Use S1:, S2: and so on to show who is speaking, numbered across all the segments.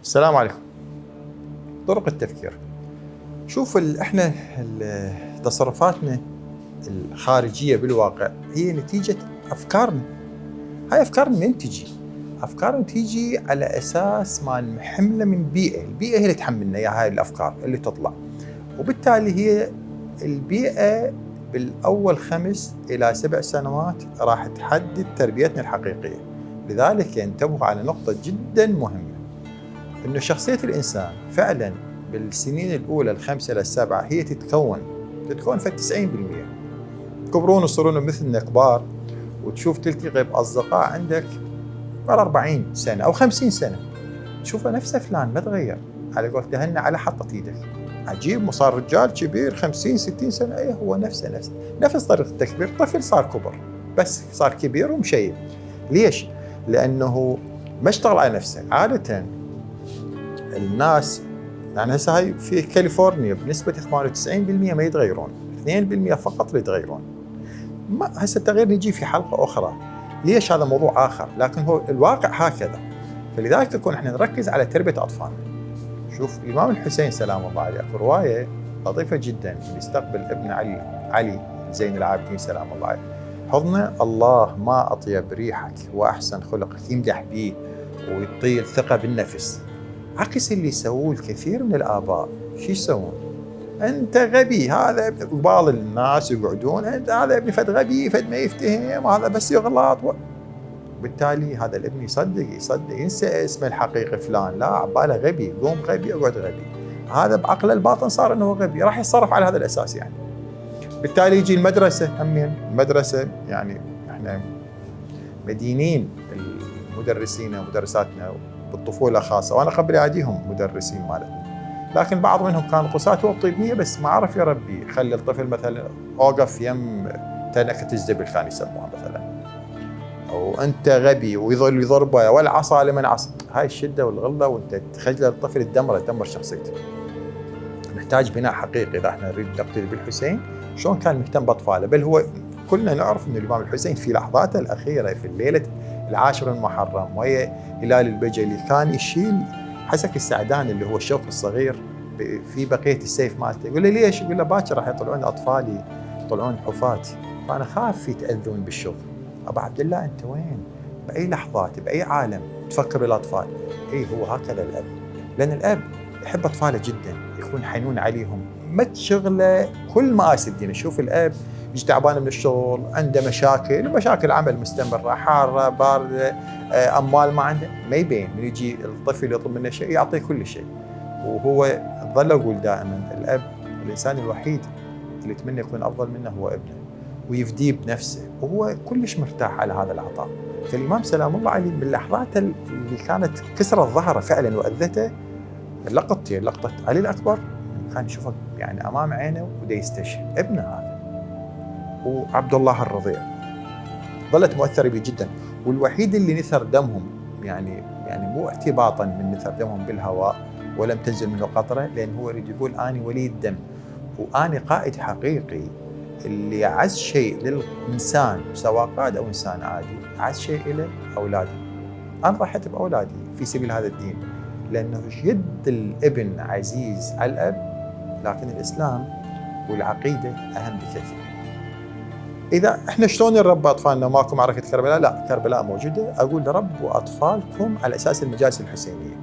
S1: السلام عليكم. طرق التفكير. شوف احنا تصرفاتنا الخارجيه بالواقع هي نتيجه افكارنا. هاي افكارنا من تجي؟ افكارنا تيجي على اساس ما حمله من بيئه، البيئه هي اللي تحملنا يا هاي الافكار اللي تطلع، وبالتالي هي البيئه بالاول 5 إلى 7 سنوات راح تحدد تربيتنا الحقيقيه. لذلك انتبهوا على نقطه جدا مهمه، إنه شخصية الإنسان فعلاً بالسنين الأولى ال5 إلى ال7 هي تتكون في 90%. تكبرون وتصيرون مثلنا كبار وتشوف تلتقي بأصدقاء عندك صار 40 سنة أو 50 سنة، تشوفه نفسه فلان ما تغير، على قولت هن على حطة إيدك. عجيب، صار رجال كبير 50 60 سنة، أيه هو نفس طريقة التكبير. طفل صار كبر بس صار كبير ومشيب. ليش؟ لأنه ما اشتغل على نفسه. عادة الناس يعني هسه هاي في كاليفورنيا بنسبة 98% ما يتغيرون، 2% فقط اللي يتغيرون. هسه التغيير نجي في حلقة أخرى، ليش هذا موضوع آخر، لكن هو الواقع هكذا. فلذلك تكون احنا نركز على تربية أطفالنا. شوف الإمام الحسين سلام الله عليه، في رواية لطيفة جدا يستقبل ابن علي زين العابدين سلام الله عليه حضنه، الله ما أطيب ريحك وأحسن خلقك، يمدح به ويطيل ثقة بالنفس. عكس اللي يسووه الكثير من الآباء. شو يسوون؟ أنت غبي، هذا قبال الناس يقعدون، أنت هذا ابني فد غبي، فد ما يفتهم، هذا بس يغلط بالتالي هذا الابن يصدق ينسى اسمه الحقيقي فلان، لا عباله غبي، قوم غبي اقعد غبي. هذا بعقله الباطن صار انه غبي، راح يتصرف على هذا الاساس يعني. بالتالي يجي المدرسه همين، المدرسه يعني احنا مدينين المدرسين ومدرساتنا بالطفوله خاصه، وانا قبل اعديهم مدرسين مالتنا، لكن بعض منهم كانوا قساة وبطيب نيه بس ما عرف يربي. يخلي الطفل مثلا اوقف يم تنكة الزبل كان يسموها مثلا، او انت غبي، ويظل يضربه والعصا لمن عصا. هاي الشده والغله، وانت تخجل الطفل تدمر شخصيته. نحتاج بناء حقيقي اذا احنا نريد نقتدي بالحسين شلون كان مهتم باطفاله. بل هو كلنا نعرف ان الامام الحسين في لحظاته الاخيره في الليله العاشر من محرم وهي هلال البجلي كان يشيل حسك السعدان اللي هو الشوك الصغير في بقيه السيف مالته. يقول له ليش؟ يقول له باكر راح يطلعون اطفالي، يطلعون حفاة، فانا خاف يتاذون بالشغل. ابا عبد الله انت وين؟ باي لحظات باي عالم تفكر بالاطفال؟ اي هو هكذا الاب، لان الاب يحب اطفاله جدا، يكون حنون عليهم، ما تشغله كل مآسي الدنيا. شوف الاب يجي تعبان من الشغل، عنده مشاكل عمل مستمره، حاره بارده، اموال ما عنده، ما يبين. من يجي الطفل يطلب منه شيء يعطيه كل شيء. وهو ظل اقول دائما الاب الانسان الوحيد اللي يتمنى يكون افضل منه هو ابنه، ويفديه بنفسه، وهو كلش مرتاح على هذا العطاء. فالامام سلام الله عليه من اللحظات اللي كانت كسرت ظهره فعلا واذته لقطه علي الاكبر، كان يشوفه يعني امام عينه ودا يستشهد ابنه هذا. وعبد الله الرضيع ظلت مؤثره به جدا، والوحيد اللي نثر دمهم يعني مو اعتباطا من نثر دمهم بالهواء ولم تنزل منه قطره، لان هو يريد يقول اني ولي الدم واني قائد حقيقي. اللي اعز شيء للانسان سواء قائد او انسان عادي، اعز شيء له اولاده. انا ضحيت باولادي في سبيل هذا الدين، لانه يد الابن عزيز على الاب، لكن الاسلام والعقيده اهم بكثير. اذا احنا شلون نربى اطفالنا؟ ماكو معركه كربلاء؟ لا، كربلاء موجوده. اقول ربوا اطفالكم على اساس المجالس الحسينيه.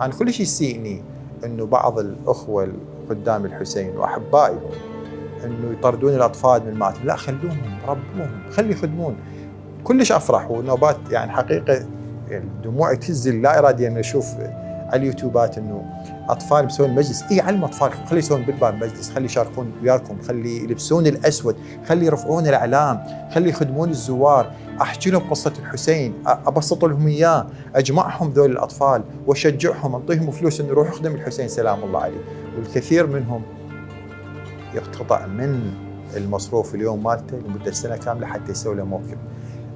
S1: انا كل شيء يسيئني انه بعض الاخوه قدام الحسين واحبائهم انه يطردون الاطفال من الماتم. لا، خلوهم، ربوهم، خلي يخدمون. كلش افرح ونوبات يعني حقيقه الدموع تهز لا اراديا انه اشوف على اليوتيوبات انه اطفال مسوين مجلس. علم اطفالكم، خلي يسوون بالباب مجلس، خلي يشاركون وياكم، خلي يلبسون الاسود، خلي يرفعون الاعلام، خلي يخدمون الزوار، احكي لهم قصه الحسين، ابسط لهم اياه، اجمعهم ذول الاطفال واشجعهم، اعطيهم فلوس انه يروح يخدم الحسين سلام الله عليه. والكثير منهم يقتطع من المصروف اليوم مالته لمده سنه كامله حتى يسوي له موكب.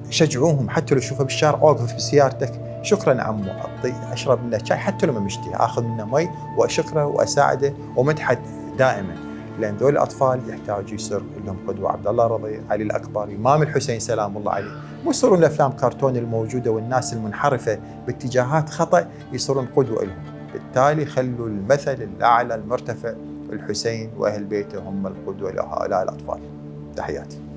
S1: شجعوهم، حتى لو تشوفه بالشارع اوقف بسيارتك، شكرا عمو، اعطي اشرب منه شاي، حتى لو ما مشتي اخذ منه مي واشكره واساعده ومدحه دائما. لان ذول الاطفال يحتاجوا يصير لهم قدوه. عبد الله الرضيع، علي الاكبر، الامام الحسين سلام الله عليه، مو يصيرون الافلام كرتون الموجوده والناس المنحرفه باتجاهات خطا يصيرون قدوه لهم. بالتالي خلوا المثل الأعلى المرتفع الحسين وأهل بيته هم القدوة لهؤلاء الأطفال. تحياتي.